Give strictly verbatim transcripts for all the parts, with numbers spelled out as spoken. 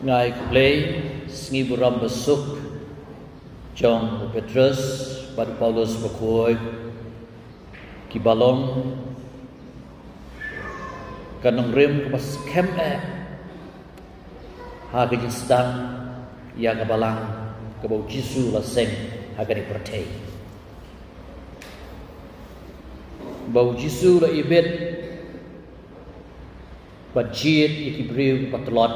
Nga ai khublei sngi burom basuk jong u Petrus bad u Paulus bakhuid, kiba long ka nongrim kaba skhem eh ha ka jingsdang ïa ka balang kaba u Jisu u la seng ha kane ka pyrthei. Ba u Jisu u la ibit bad jied ïa ki briew ba tlot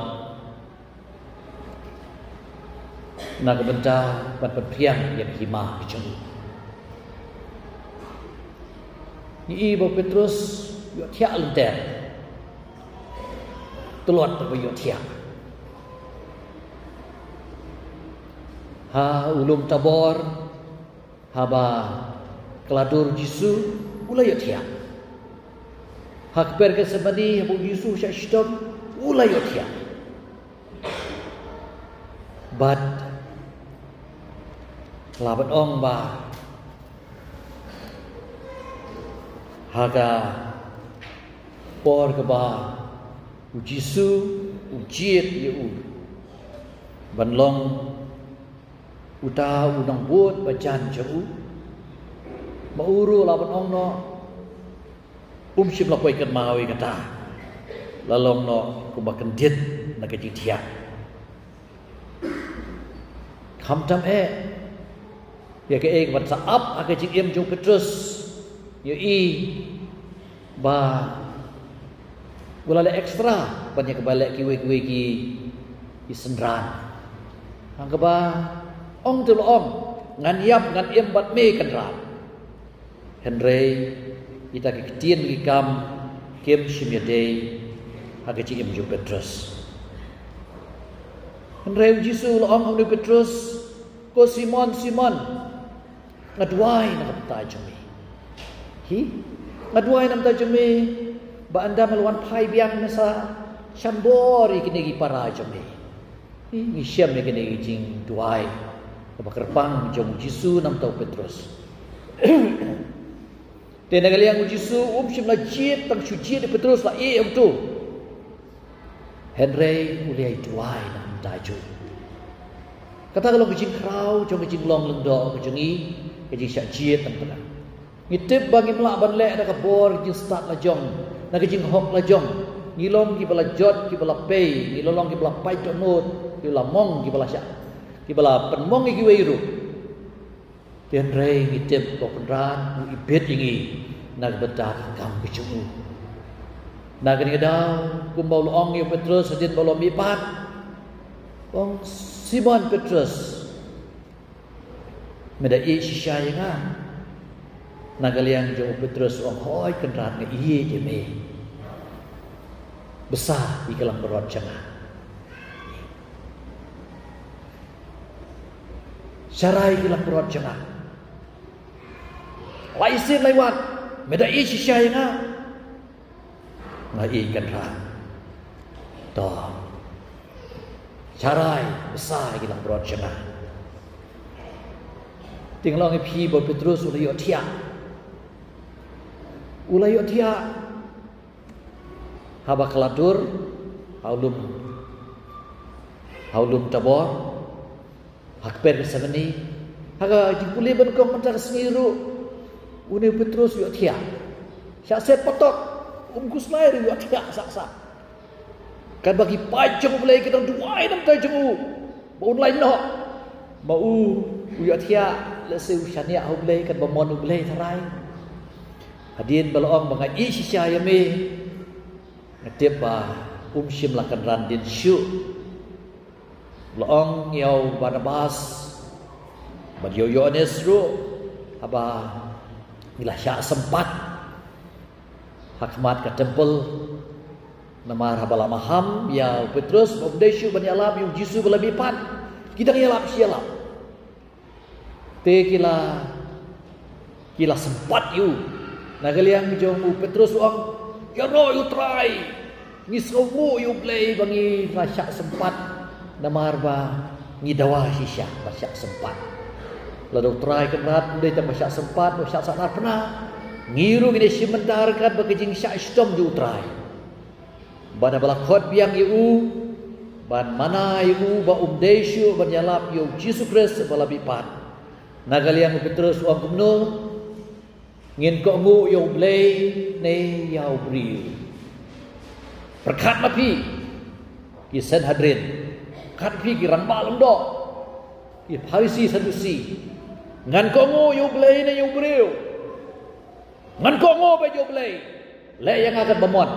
na ka bynta ban pynphriang ïa ka hima ka jong u. Ngi i ba u Petrus u ïohthiah lynter. Tlot ba u ïohthiah. Ha u lum Tabor, haba ka la dur u Jisu, u la ïohthiah. Ha ka kper Gethsemane, haba u Jisu u shah shitom, u la ïohthiah. Bad lah ban ong ba ha ka por kaba u Jisu u jied ïa u ban long uta u nongbud bajan jong u, ma u ruh lah ban ong noh, um shym la poi kynmaw ïa kata. La long noh kumba kyndit na ka jingthiah. Khamtam eh ïa kaei kaba sa ap ha ka jingim jong u Petrus, ïohi ba u la leh extra ban ïa kaba leh kiwei kiwei ki, ki synran. Hangta ba ong te u la ong, ngan ïap ngan im bad me Kynrad. Hynrei kita ki ktien ki kam kim shym ïadei ha ka jingim jong u Petrus. Hynrei u Jisu u la ong ha une u Petrus, ko Simon, Simon, nga duwai na ka bynta jong me. Hi? Nga duwai na ka bynta jong me ba ynda me la wan phai biang me sa shah bor ïa kine ki para jong me. Hi, ngi shem ïa kine ki jingduwai kaba kyrpang jong u Jisu na ka bynta u Petrus. Te na ka liang u Jisu um shym la jied, tang shu jied ïa u Petrus la ïeh ïa uto. Hynrei u la ïai duwai na ka bynta jong u. Kata ka long ka jingkhraw jong ka jinglong lyngdoh ka jong ngi, ka jingshah jied tang tang. Ngi tip ba ngim lah ban leh da ka bor ka jingstad la jong, na ka jinghok la jong. Ngi long kiba la jot, kiba la pei, ngi long kiba la pait dohnud, kiba la mong, kiba la shah, kiba la pynmong ïa kiwei ruh. Hynrei ngi tip ba u Kynrad u ibit ïa ngi na ka bynta ka kam ka jong u. Na kane ka daw, kumba u la ong ïa u Petrus hadien ba u la mihpat, u ong, Simon Petrus, me da ïeit shisha ïa nga? Na ka liang jong u Petrus u ong, hooid Kynrad, nga ïeit ïa me. Bsa ïa ki langbrot jong nga. Sharai ïa ki langbrot jong nga. Lai sien lai wat, me da ïeit shisha ïa nga? Nga ïeit Kynrad. To. Sharai, bsa ïa ki langbrot jong nga. Te nga la ong ïa phi ba u Petrus u la ïohthiah. U la ïohthiah. Haba ka la dur ha u lum, ha u lum Tabor, ha ka kper Gethsemane, ha ka jingpule ban kong mynta ka sngi ruh, une u Petrus u ïohthiah. Shah set patok, um khuslai ruh u ïohthiah sah sah. Katba ki paid jong U Blei ki dang duwai na ka bynta jong u ba un lait noh, ma u, u ïohthiah, lehse u shaniah ha U Blei katba mon U Blei tharai. Hadien ba la ong ba nga ïeit shisha ïa me, nga tip ba um shym la kynran dien shuh. La ong ïa u Barnabas bad ïa u Ïoannis ruh, haba ngi la shah sympat ha khmat ka templ, namar haba la maham ïa u Petrus ba um dei shuh ban ïalap ïa u Jisu ba la mihpat, ki dang ïalap shi ïalap. Te ki la, ki la sympat ïa u. Na ka liang jong u Petrus u ong, ïaroh ïa u Trai. Ngi sngewnguh ïa U Blei ba ngi la shah sympat, namar ba ngi dawa shisha ba shah sympat. Lada u Trai Kynrad um dei tang ba shah sympat, ba shah sahnarphna, ngi ruh ngin ïashim bynta ryngkat bad ka jingshah shitom jong u Trai. Bad haba la khot biang ïa u, Ban mana ïa u ba um dei shuh ban ïalap ïa u Jisu Khrist ba la mihpat. Na ka liang u Petrus u ong kumno? Ngin kohnguh ïa u Blei ne ïa u briew? Pyrkhat ma phi ki Sanhedrin, pyrkhat ma phi ki rangbah lyngdoh, ki Pharisi Sadusi. Ngan kohnguh ïa u Blei ne ïa u briew? Ngan kohnguh ba ïa u Blei. Leh ïa nga katba mon.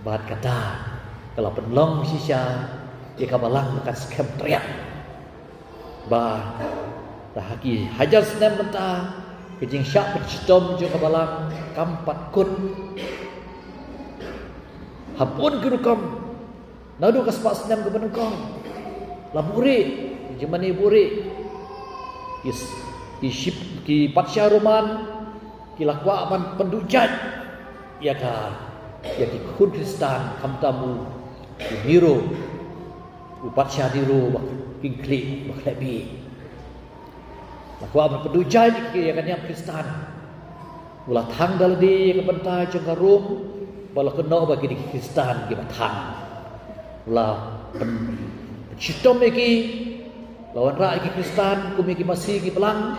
Bad kata ka la pynlong shisha ïa ka balang ba kan skhem triang. Ba da ha ki hajar snem mynta ka jingshah pynshitom jong ka balang kam pat kut. Ha bun ki rukom, naduh ka spah snem kaba nyngkong la buhrieh, jingmane buhrieh. Ki s-, ki ship, ki patsha Roman ki la kwah ban pynduh jait ïa ka, ïa ki khun Khristan, khamtam u Nero, u patsha Nero ba khlieh, ba khleh bih. La kwah ban pynduh jait ïa ka niam Khristan. U la thang da lade ïa ka bynta jong ka Rom, ba la kynnoh ba ki dei ki Khristan kiba thang. U la pyn-, pynshitom ïa ki, la wanrah ïa ki Khristan kum ïa ki masi ki blang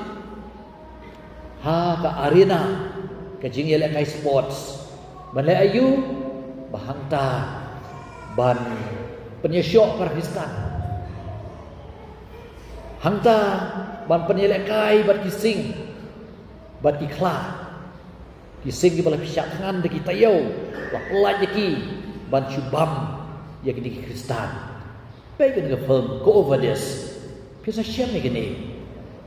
ha ka arena ka jingïalehkai sports. Ban leh aïu? Ba hangta ban pynïashoh para Khristan. Hangta ban pynïalehkai bad ki sing bad ki khla. Ki sing kiba la pynshah thngan da ki taïew, la pyllait ïa ki ban shu bam ïa kine ki Khristan. Peit kane ka film Quo Vadis. Phi sa shem ïa kane.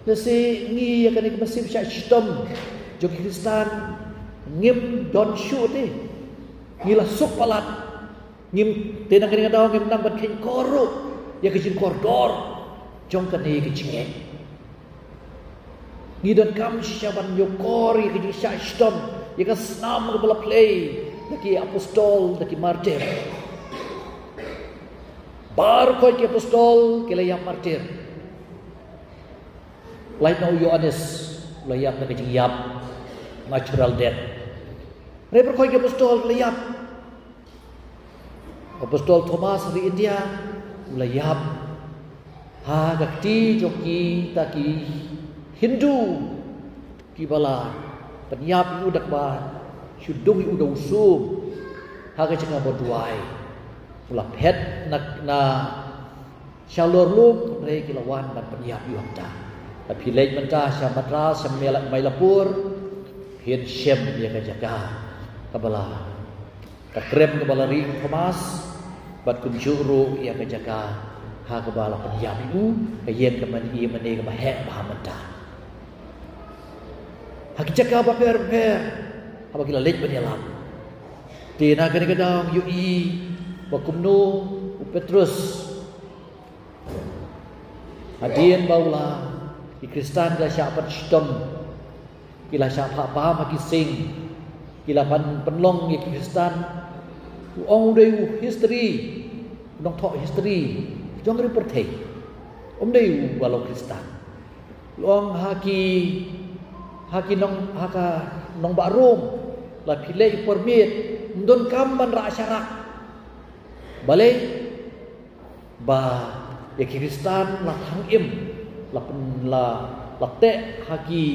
Lehse ngi ïa kane ka mynsiem shah shitom jong ki Khristan ngim don shuh te. Ngi la suk palat. Ngim, te na kane ka daw ngim nang ban kheiñ kor ruh ïa ka jingkordor jong kane ka jingngeit. Ngi donkam shisha ban ïoh kor ïa ka jingshah shitom, ïa ka snam kaba la plie da ki apostol, da ki martir. Baroh ki apostol ki la ïap martir. Lait na u Ïoannis, u la ïap da ka jingïap, natural death. Hynrei baroh ki apostol ki la ïap. Apostol Thomas ri India, u la ïap ha ka kti jong kita ki Hindu kiba la pynïap ïa u da kaba shu dung ïa u da u sum ha ka jaka ba duwai. U la phet na, na shalor lum, hynrei ki la wan ban pynïap ïa u hangta. Lada phi leit mynta sha Madras, sha Maila-, Mylapore, phin shem ïa ka jaka kaba la, ka krem kaba la rieh u Thomas, bad kumjuh ruh ïa ka jaka ha kaba la pynïap ïa u, ka ïing kaba mane, ïing mane kaba heh bha mynta. Ha ki jaka bapher bapher haba ki la leit ban ïalam. Te na kane ka daw ngi ïohi ba kumno u Petrus, hadien ba u la, ki Khristan ki la shah pynshitom, ki la shah phah bam ha ki sing, ki la pyn-, pynlong ïa ki Khristan. U ong u dei u history, u nongthoh history jong ri pyrthei. Um dei uba long Khristan. U ong ha ki, ha ki nong, ha ka nongbah Rom la phi leh por miet, ym donkam ban rah sharak. Balei? Ba ïa ki Khristan la thang im, la pyn-, la, la teh ha ki,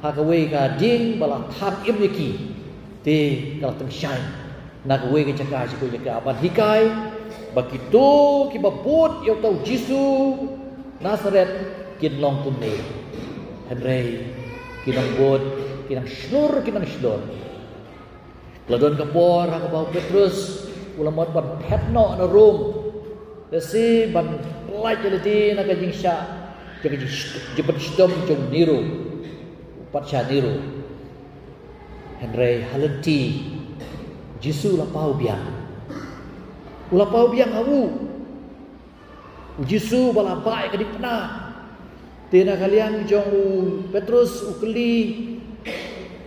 ha kawei ka dieng ba la thang im ïa ki. Te ka la tyngshaiñ na kawei ka jaka sha kawei ka jaka ban hikai ba kito kiba bud ïa uta u Jisu Nasareth kin long kumne. Hynrei ki nongbud ki nang shlur, ki nang shlur. La don ka por ha kaba u Petrus u la mut ban phet noh na Rom. Lehse ban pyllait ïa lade na ka jingshah, jong ka jing-, jingpynshitom jong u Nero, u patsha Nero. Hynrei ha lynti Jisu u la paw biang. U la paw biang ha u. U Jisu ba la bah ïa ka diengphna. Te na ka liang jong u Petrus u kylli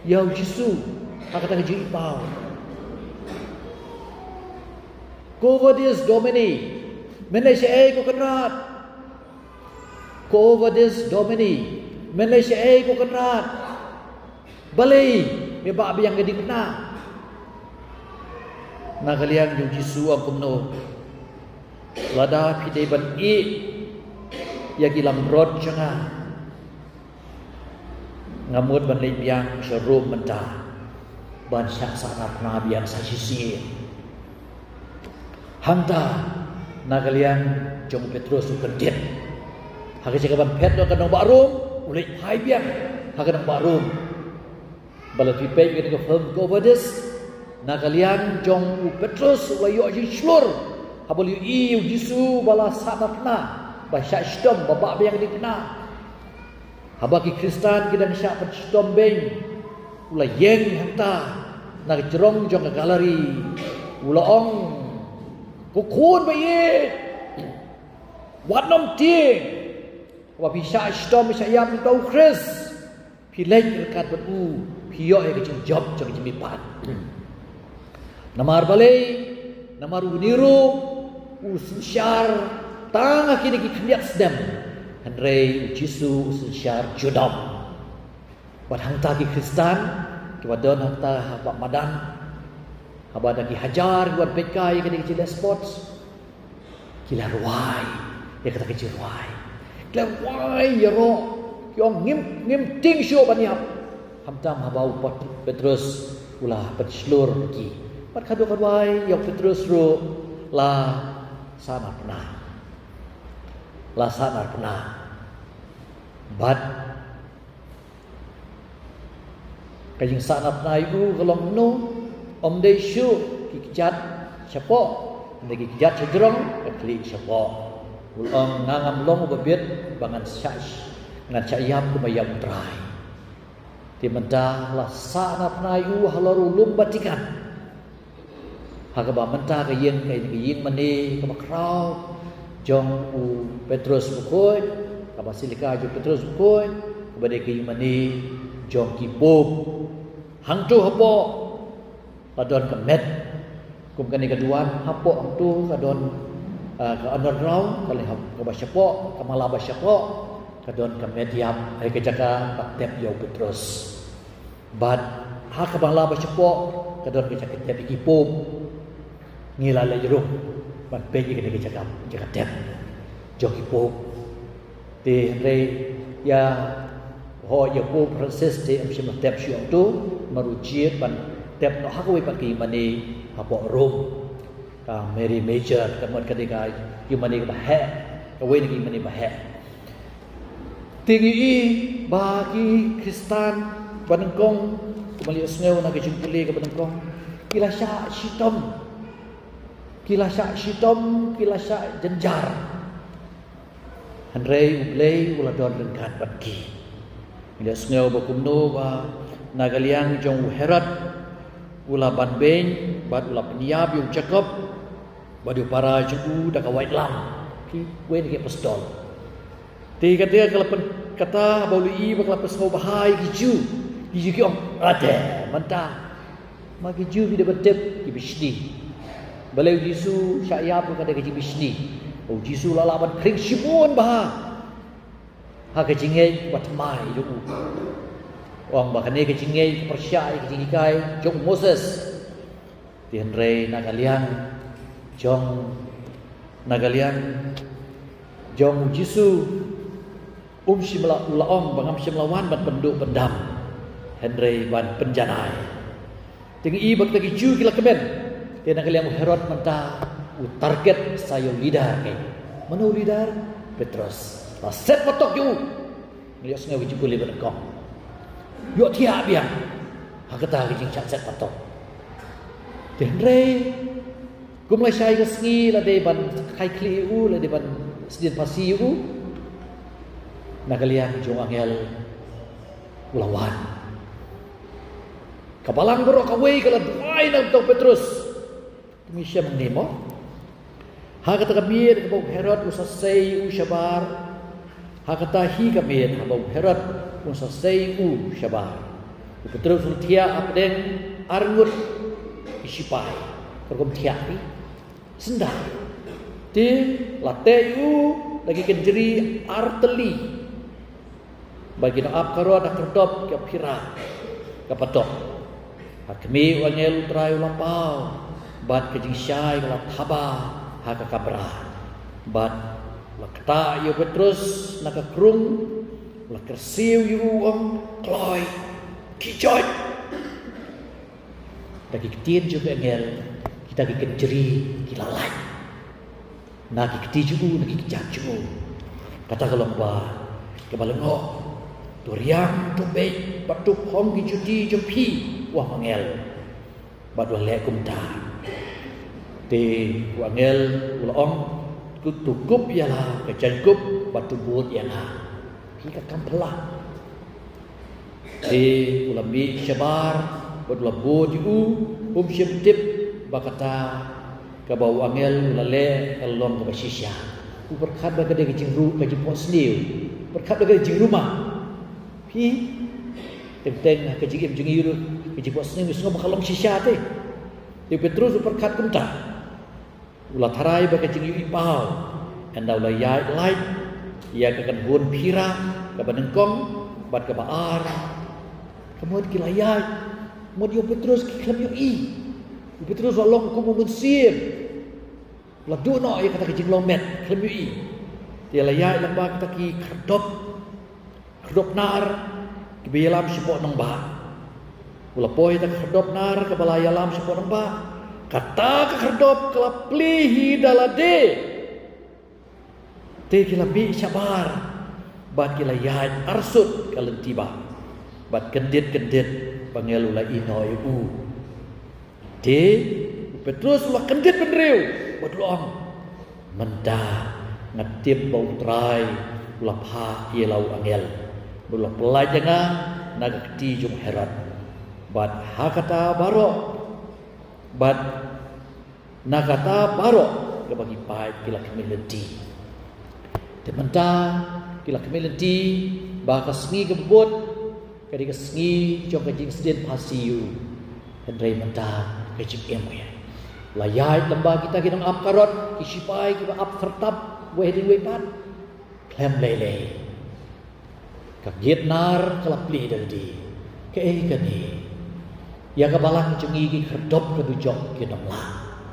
ïa u Jisu ha kata ka jingpaw. Quo vadis Domine, men leh shaei ko Kynrad? Quo vadis Domine, men leh shaei ko Kynrad? Balei me bah biang ka diengphna? Na ka liang jong u Jisu u ong kumno? Lada phi dei ban ïeh ïa ki langbrot jong nga, nga mut ban leit biang sha Rom mynta ban shah sahnarphna biang sa shisien. Hangta na ka liang jong u Petrus u kyndit. Ha ka jaka ban phet noh ka nongbah Rom, u leit phai biang ha ka nongbah Rom. Ba lada phi peit ïa ka film Quo Vadis, na ka liang jong u Petrus u la ïoh jingshlur haba u ïohi ïa u Jisu ba la sahnarphna, ba shah shitom, ba bah biang ka diengphna. Haba ki Khristan ki dang shah pynshitom beiñ, u la ïeng hangta na ka jrong jong ka galari, u la ong, "Ko khun ba ïeit, wat nym tieng. Haba phi shah shitom, shah ïap na u Khrist, phi leit ryngkat bad u, phi ïoh ïa ka jingjop jong ka jingmihpat." Namar balei? Namar une ruh u synshar tang ha kine ki khyndiat snem, hynrei u Jisu u synshar junom. Bad hangta ki Khristan kiba don hangta ha Bah Madan, haba da ki hajar ki wan peit kai ïa kane ka jingleh sports, ki la rwai ïa kata ka jingrwai. Ki la rwai ïaroh, ki ong, "Ngim, ngim tieng shuh ban ïap." Khamtam haba u Pat-, Petrus u la pynshlur ki. Bad ka dei ka rwai ïa u Petrus ruh la sahnarphna. La sahnarphna. Bad ka jingsahnarphna ïa u ka long kumno? Ym dei shuh ki kjat shapoh, hynrei ki kjat shajrong, ka khlieh shapoh. U la ong, "Nga ngam long uba bit ba ngan shah, ngan shah ïap kumba ïap u Trai." Te mynta la sahnarphna ïa u halor u lum Vatican. Ha kaba mynta ka ïing, ka ïing mane kaba khraw jong u Petrus Bakhuid, ka Basilika jong u Petrus Bakhuid, kaba dei ka ïing mane jong ki Pope. Hangto hapoh la don ka met, kum kane ka duwan, hapoh hangto ka don, ah, ka underground, ka leh hap-, kaba shapoh, ka mala ba shapoh, ka don ka met ïap, ha ka jaka ba tep ïa u Petrus. Bad ha ka mala ba shapoh ka don ka jaka tep ïa ki Pope. Ngi la leit ruh ban peit ïa kane ka jaka, jaka tep jong ki Pope. Te hynrei ïa, ho, ïa u Pope Francis te ym shym la tep shuh hangto, namar u jied ban tep noh ha kawei pat ka ïing mane hapoh Rome. Ka Mary Major, ka mut ka dei ka ïing mane kaba heh, kawei na ki ïing mane ba heh. Te ngi i ba ki Khristan ba nyngkong, kumba la ïohsngew na ka jingpule kaba nyngkong, ki la shah shitom. Ki la shah shitom, ki la shah jynjar. Hynrei U Blei u la don ryngkat bad ki. Ngi la ïohsngew ba kumno ba na ka liang jong u Herod u la banbeiñ bad u la pynïap ïa u Jakob bad ïa u para jong u da ka waitlam. Kiwei na ki apostol. Te kata ka la pyn-, kata ba u la i ba ka la pynsngewbha ïa ki Jiw. Ki Jiw ki ong, "Ade, mynta ma ki Jiw ki dei ban tip, ki bishni. Balei U Jisu shah ïap ruh ka dei ka jingbishni. U Jisu la lah ban khring shibun bha ha ka jingngeit ba thymmai jong u." Ong ba kane ka jingngeit ka pyrshah ïa ka jinghikai jong u Moses. Te hynrei na ka liang jong, na ka liang jong U Jisu, um shym la, u la ong ba ngam shym la wan ban pynduh pyndam, hynrei ban pynjanai. Te ngi i ba kita ki Jiw ki la kmen. Te na ka liang u Herod mynta u target sa ïa u leader, keiñ. Mano u leader? Petros. La set patok ïa u. Ngi ïohsngew ka jingpule ba nyngkong. Ïohthiah biang ha kata ka jingshah set patok. Te hynrei kum lashai ka sngi la dei ban khaii khlieh ïa u, la dei ban sdien phasi ïa u, na ka liang jong u angel u la wan. Ka balang baroh kawei ka la duwai na ka bynta u Petros. Te ngi shem hangne mo. Ha kata ka miet haba u Herod u sa sei ïa u shabar. Ha kata hi ka miet haba u Herod u sa sei ïa u shabar, u Petros u la thiah hapdeng arngut ki shipai. Ka rukom thiah ki syndah. Te la teh ïa u da ki kynjri ar tylli. Bad ki nongap karod ha kyrdop ka phira ka patok. Ha khmih u angel u Trai u la paw bad ka jingshai ka la thaba ha ka kamra. Bad la ktah ïa u Petrus na ka krung, la kyrsiew ïa u, ong, kloi, ki joit. Da ki ktien jong u angel kita ki kynjri ki la lait na ki kti jong u, na ki kjat jong u. Kata ka long ba kaba lyngngoh. To riang, to beit bad to phong ki juti jong phi, ong u angel. Bad u la leh kumta. Te u angel u la ong, to kup ïa la ka jaiñkup bad to bud ïa nga. Phi ka kam phylla. Te u la mih shabar bad u la bud ïa u, um shym tip ba kata kaba u angel u la leh ka long kaba shisha. U pyrkhat ba ka dei ka jingru, ka jingphohsniew. Pyrkhat ba ka dei jingrumah. Phi, teng teng ka jingim jong ngi ruh, ka jingphohsniew ngi sngew ba ka long shisha te. Te u Petrus u pyrkhat kumta. U la tharai ba ka jingïohi paw. Ynda u la ïaid lait ïa ka kynhun phira, kaba nyngkong bad kaba ar, ka mut ki la ïaid, mut ïa u Petrus ki khlem ïohi. U Petrus u la long kum u mynsiem. U la duh noh ïa kata ka jinglong met, khlem ïohi. Te la ïaid lyngba kita ki khyrdop, khyrdop nar kiba ïalam shapoh nongbah. U la poi ha ka khyrdop nar kaba la ïalam shapoh nongbah. Kata ka khyrdop ka la plie hi da lade. Te ki la mih shabar bad ki la ïaid arsut ka lynti bah. Bad kyndit kyndit u angel u la ïehnoh ïa u. Te u Petrus u la kyndit bynriew bad u la ong, mynta nga tip ba U Trai u la phah ïa la u angel, u la pyllait ïa nga na ka kti jong u Herod. Bad ha kata baroh, bad na kata baroh kaba ngi pait ki la khmih lynti. Te mynta ki la khmih lynti ba ka sngi kaba bud ka dei ka sngi jong ka jingsdien phasi ïa u. Hynrei mynta ka jingim ïa u. La ïaid lyngba kita ki nongap karod, ki shipai kiba ap tyrtap wei hadien wei pat. Khlem lei lei. Ka gate nar ka la plie da lade. Kaei kane? Ïa ka balang jong ngi ki khyrdop ka dujok kin ym lah.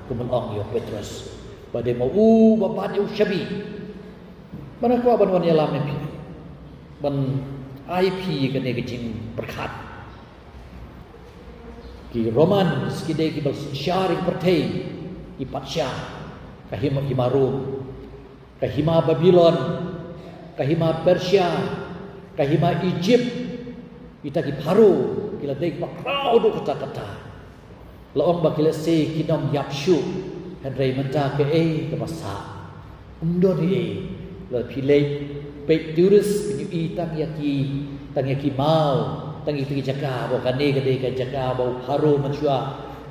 Kumba ong ïa u Petrus. Ba dei ma u ba bat ïa u shabi. Ba nga kwah ban wan ïalam ïa phi, ban ai phi kane ka jingpyrkhat. Ki Romans ki dei kiba synshar ïa ka pyrthei, ki patsha, ka hima, hima Rom, ka hima Babilon, ka hima Persia, ka hima Egypt. Kita ki Pharaoh ki la dei kiba khraw haduh katta katta. La ong ba ki lehse kin ym ïap shuh, hynrei mynta kaei kaba sah? Ym don ei ei. Lada phi leit peit tourist, phin ïohi tang ïa ki, tang ïa ki maw, tang ïa ki jaka ba kane ka dei ka jaka ba u Pharaoh mynshuwa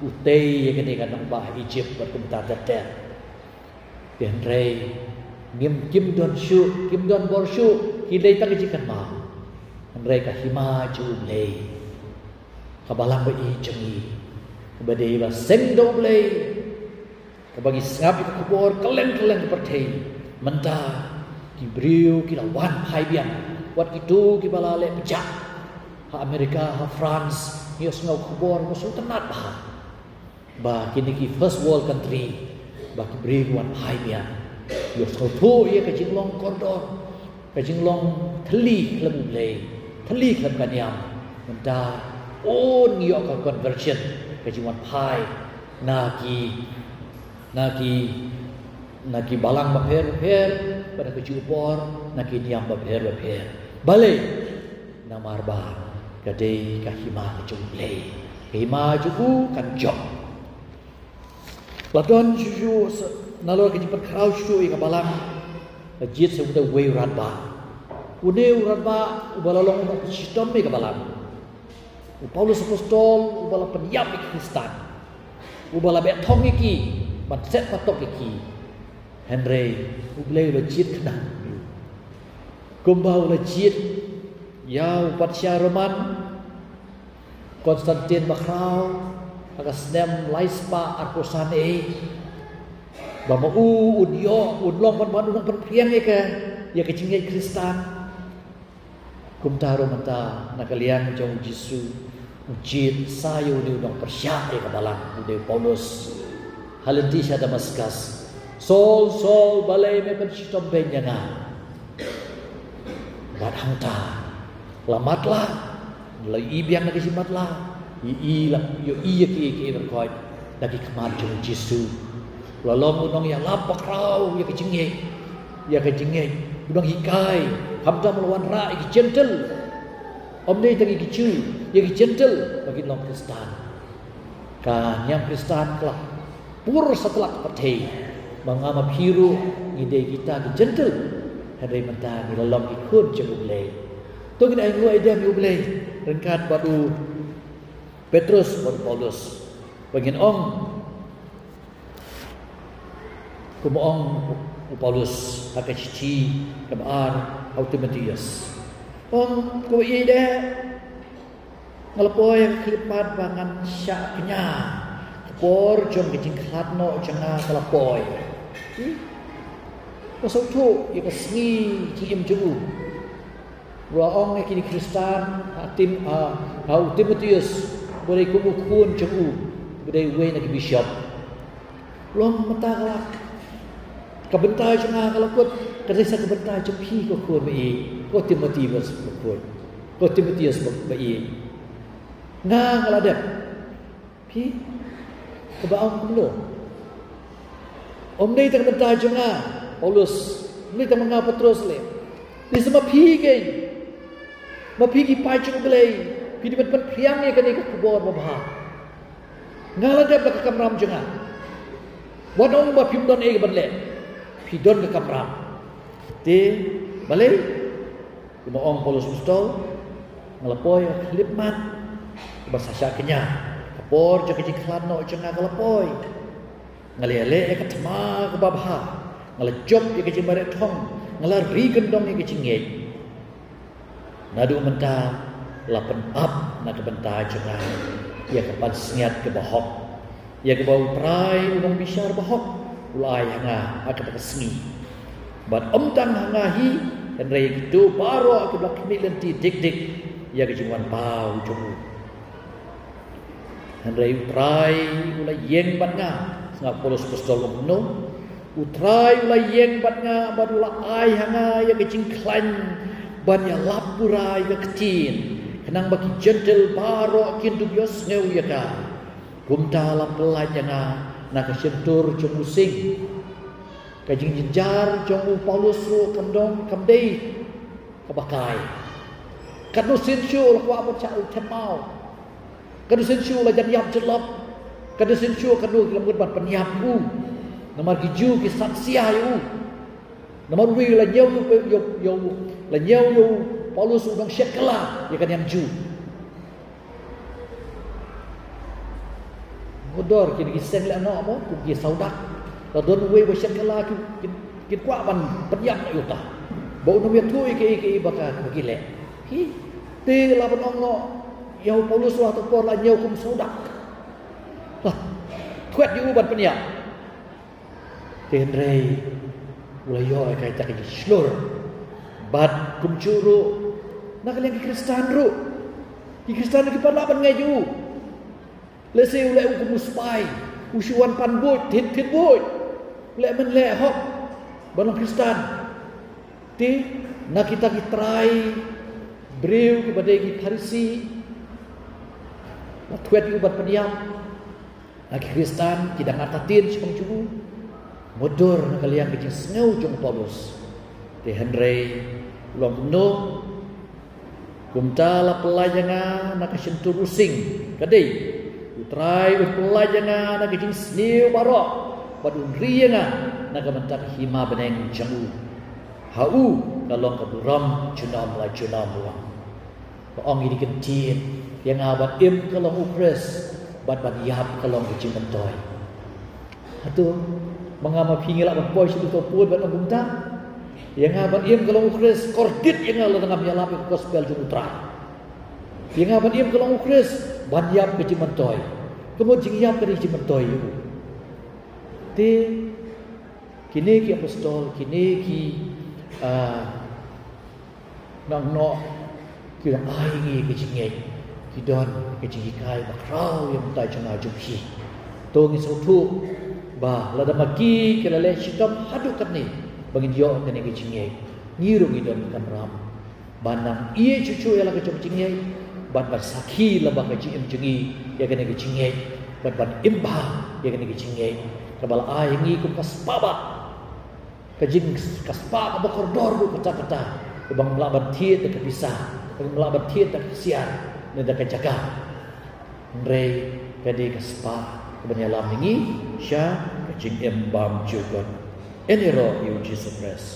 u tei ïa kane ka nongbah Egypt bad kumta ter ter. Hynrei ngim, kim don shuh, kim don bor shuh, ki leit tang ïa ki jaka maw. Hynrei ka hima jong U Blei, ka balang ba ïeit jong ngi, kaba dei ba seng da U Blei, kaba ngi sngap ïa ka khubor kylleng kylleng ka pyrthei. Mynta ki briew ki la wan phai biang, wat kito kiba la leh pjah ha America, ha France, ngi ïohsngew khubor, ngi sngewtynnat bha ba kine ki first world country, ba ki briew ki wan phai biang. Ïohsngew thuh ïa ka jinglong kordor, ka jinglong thylli khlem U Blei, thylli khlem ka niam. Mynta un ïoh ka conversion, ka jingwan phai na ki, na ki, na ki balang bapher bapher, bad na ki ju por, na ki niam bapher bapher. Balei? Namar ba ka dei ka hima ka jong U Blei. Ka hima jong u kan jop. La don shuh shuh, nalor ka jingpynkhraw shuh shuh ïa ka balang, la jied sa uwei u rangbah. Une u rangbah uba la long u nongshitom ïa ka balang, u Paulus Apostol, uba la pynïap ïa ki Khristan, uba la beh thong ïa ki, ban set patok ïa ki. Hynrei U Blei u la jied khnang. Kumba u la jied ïa u patsha Roman, Konstantin bakhraw, ha ka snem lai spah arphew san A D, ba ma u un ïoh, un long ban, ban, un long ban pynphriang ïa ka, ïa ka jingngeit Khristan. Kumta ruh mynta, na ka liang jong u Jisu, u jied sa ïa une u nongpyrshah ïa ka balang, u dei u Paulus. Ha lynti sha Damaskas, Saul, Saul, balei me pynshitom beiñ ïa nga? Bad hangta la matlah, la ïohi biang na ka jingmatlah, ïohi la, ïohi ïa ki, ki, ki, ki, da ki khmat jong u Jisu. La long u nongïalap bakhraw ïa ka jingngeit, ïa ka jingngeit. U nonghikai, khamtam la wanrah ïa ki Jentil. Ym dei tang ïa ki Jiw, ïa ki Jentil ba kin long Khristan. Ka niam Khristan ka la pur satlak pyrthei ba nga ma phi ruh ngi dei kita ki Jentil. Hynrei mynta ngi la long ki khun jong U Blei. To ngin ai nguh ai dieng ïa U Blei ryngkat bad u Petrus bad u Paulus. Ba ngin ong, kumba ong u Paulus ha ka shithi kaba ar ha u Timotheus. Ong, kumba ïa dei, nga la poi ha ka khyllipmat ba ngan shah kñia. Ka por jong ka jingkhlad noh jong nga ka la poi. Hmm? Ka sngewthuh ïa ka sngi jingim jong u. U la ong ïa kine ki Khristan ha Tim, ha, ha u Timotheus, ba dei kum u khun jong u, ba dei uwei na ki bishop. Long mynta ka la, ka bynta jong nga ka la kut, ka dei sa ka bynta jong phi ko khun ba ïeit, ko Timothy ba, ko khun, ko Timotheus ba, ba ïeit. Nga, nga la dep. Phi, kaba ong kumno? Ym dei tang ka bynta jong nga, Paulus, ym dei tang ma nga, Petrus, leh. Dei sa ma phi kein. Ma phi ki paid jong U Blei, phi dei ban pynphriang ïa kane ka khubor babha. Nga la dep da ka kamram jong nga. Wat ong ba phim don ei ban leh. Phi don ka kamram. Te, balei? Kumba ong Paulus Apostol, nga la poi ha ka khyllipmat ba sa shah kñia. Ka por jong ka jingkhlad noh jong nga ka la poi. Nga la ïaleh ïa ka thma kaba bha. Nga la jop ïa ka jingmareh thong. Nga la ri kyndong ïa ka jingngeit. Naduh mynta la pynap na ka bynta jong nga ïa ka pansngiat kaba hok. Ïa kaba U Trai u nongbishar bahok u la ai ha nga ha kata ka sngi. Bad ym tang ha nga hi, hynrei ïa kito baroh kiba la khmih lynti dik dik ïa ka jingwan paw jong u. Hynrei U Trai u la ïeng bad nga, sngap Paulus Apostol u kumno. U Trai u la ïeng bad nga, bad u la ai ha nga ïa ka jingkhlaiñ ban ïalap pura ïa ka ktien, khnang ba ki Jentil baroh kin dup ïohsngew ïa ka. Kumta la pyllait ïa nga na ka shyntur jong u sing. Ka jingjynjar jong u Paulus ruh kam don, kam dei kaba kai. Katno sien shuh la kwah ban shah u them maw. Katno sien shuh la jan ïap jyllop. Katno sien shuh katno ki la mut ban pynïap u. Namar ki Jiw ki sat sia ïa u. Namar u la ñiew ïa u, ïa u, ïa u, la ñiew ïa u Paulus u nongshit kylla ïa ka niam Jiw. Mudor, kin ki seng leh noh mo, kum ki sawdak. La don uwei ba shit kylla, kin, kin, kin kwah ban pynïap noh ïa uta. Ba un ym ïathuh ïa kaei kaei ba ka, ba ki leh. Hi, te la ban ong noh ïa u Paulus, la to por la ñiew kum sawdak. La thwet ïa u ban pynïap. Te hynrei u la ïoh ïa kaei kaei ka jingshlur. Bad kumjuh ruh na ka liang ki Khristan ruh. Ki Khristan ruh ki pat lah ban ngeit ïa u. Lehse u leh u kum u spy, u shu wan pan buit, thied thied buit. U leh mynleh hok ban long Khristan. Te na kita ki trai briew kiba dei ki Pharisi, la thwet ïa u ban pynïap. Na ki Khristan ki dang artatien shaphang jong u. Mudor na ka liang ka jingsngew jong u Paulus. Te hynrei u la ong kumno? Kumta la pyllait ïa nga na ka shyntur u sing. Ka dei U Trai un pyllait ïa nga na ka jingsniew baroh, bad un ri ïa nga na ka bynta ka hima bneng jong u. Ha u ka long ka burom junom la junom. Ka ong ïa kine ki ktien, ïa nga ban im ka long u Khrist, bad ban ïap ka long ka jingmyntoi. Hato ma nga ma phi ngi lah ban poi sha uto u pud ban ong kumta? Ïa nga ban im ka long u Khrist, kordit ïa nga lada ngam ïalap ïa ka gospel jong U Trai. Ïa nga ban im ka long u Khrist, ban ïap ka jingmyntoi. Ka mut jingïap ka dei jingmyntoi ïa u. Te kine ki apostol, kine ki, ah, nongnoh, ki dang ai ngi ka jingngeit, ki don ka jinghikai bakhraw ïa mynta jong nga jong phi. To ngin sngewthuh Ba lada ma ki ki la leh shitom haduh katne ba ngin ïoh kane ka jingngeit, ngi ruh ngi don ka kamram ban nang ïeit shuh shuh ïa la ka jong ka jingngeit, bad ban sakhi lyngba ka jingim jong ngi ïa kane ka jingngeit, bad ban im bha ïa kane ka jingngeit kaba la ai ïa ngi kum ka spah ba ka jing ka spah kaba kordor ruh katta katta, kaba ngim lah ban thied da ka pisa, kaba ngim lah ban thied da ka ksiar ne da ka jaka. Hynrei ka dei ka spah kaban ïalam ïa ngi sha ka jingim bymjukut. Yn ïaroh ïa U Jisu Khrist.